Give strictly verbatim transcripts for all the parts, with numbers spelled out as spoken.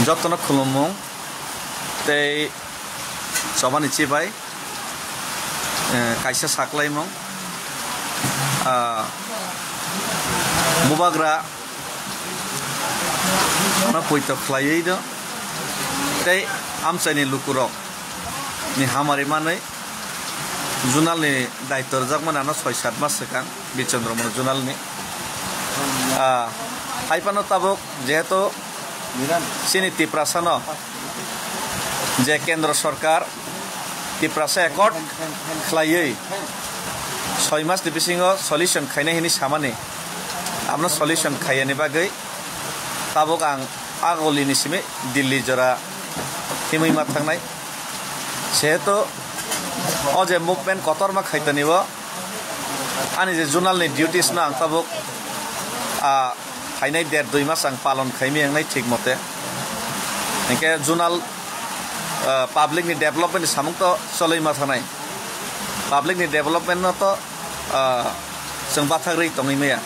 Jotono khulumung tei chobani chibai, eh, kaisa saklaimung, ah, bubagra no poito khlaiwi do tei amchaini lukurok ni hamari manwi junalni daityo rwjakmani ano soi sat mas swkang Bichandra Mono junalni. Ah, hai phano tabuk jehetu chini Tiprasano je Kendra Sorkar Tiprasa Accord khlaiwi soi masni bisingo solution khainai hwnwi samani, abono solution khaiyani bagwi tabuk ang agolini simi Delhi jora himwi ma thangnai. Jehetu o je movement kotorma khaitonibo ani je junalni duties no ang tabuk, ah, phainai der dui mas ang palon khaimi wngnai thik mote. Hinkhe junal, ah, public ni development ni samung to choloi ma thangnai. Public ni development no to, ah, chwng bathak rwi tongwi maya.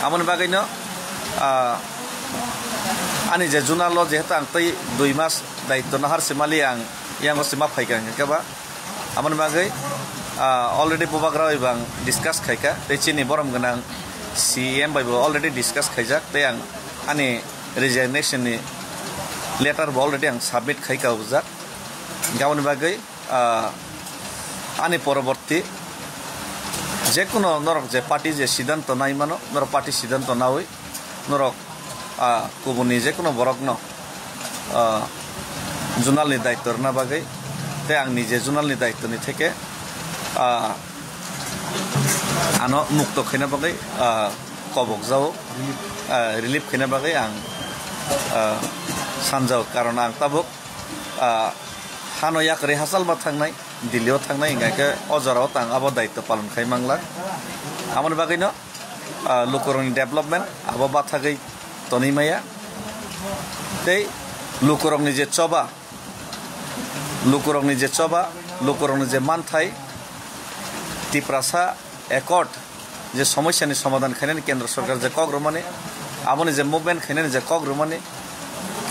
Aboni bagwi no, ah, ani je junal o jehetu ang tei dui mas daityo no har se mali ang yango se ma phaikha hinkhe ba. Aboni bagwi, ah, already bubagra bai bo ang discuss khaikha, tei chini borom gwnang C E M bai bo already discuss khaijak, tei ang ani resignation ni letter bo already ang submit khaikha obujak. Aboni bagwi, ah, ani poroborti jekuno norok je party je siddhanto nai mano, norok party siddhanto naui, norok, ah, kubuni jekuno borokno, ah, junalni daityo rwna bagwi tei ang nije junalni daityoni theke, ah, ano mukto khaina bagwi, ah, kobok jao, ah, relief khaina bagwi ang, ah, sanjao, karon ang tabuk, ah, hano yakarwi hachal ma thangnai, Delhi o thangnai, hinkhe o jorao tang abo daityo palon khai manglak. Aboni bagwino, ah, lukurokni development abo bathagwi tonwi maya. Tei lukurokni je choba, lukurokni je choba, lukurokni je manthai, Tiprasa Accord je somosyani somadhan khainani Kendra Sorkar je kok rwmani, aboni je movement khainani je kok rwmani,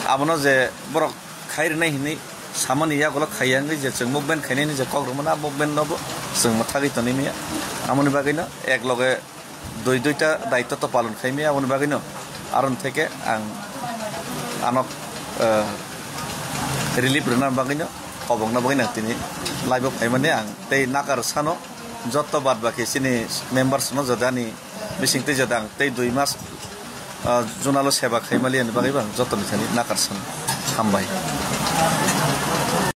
abono je borok khai rwnai hinwi samani yagulo khaiya wngwi je chwng movement khainani je kok rwmani, a movement nobo chwng mwthagwi tonwi maya. Aboni bagwino ek loge dui duita daityo to palon khai maya, aboni bagwino aron theke ang ano, eh, relief rwna bagwino kobokna bagwino ang tini live o phaimani ang tei nakar sano joto bad baki chini members no jodani bising tei jodang tei dui mas, ah, junalo seba khaimali ani bagwi bang jotoni thani nakar sano. Hambai.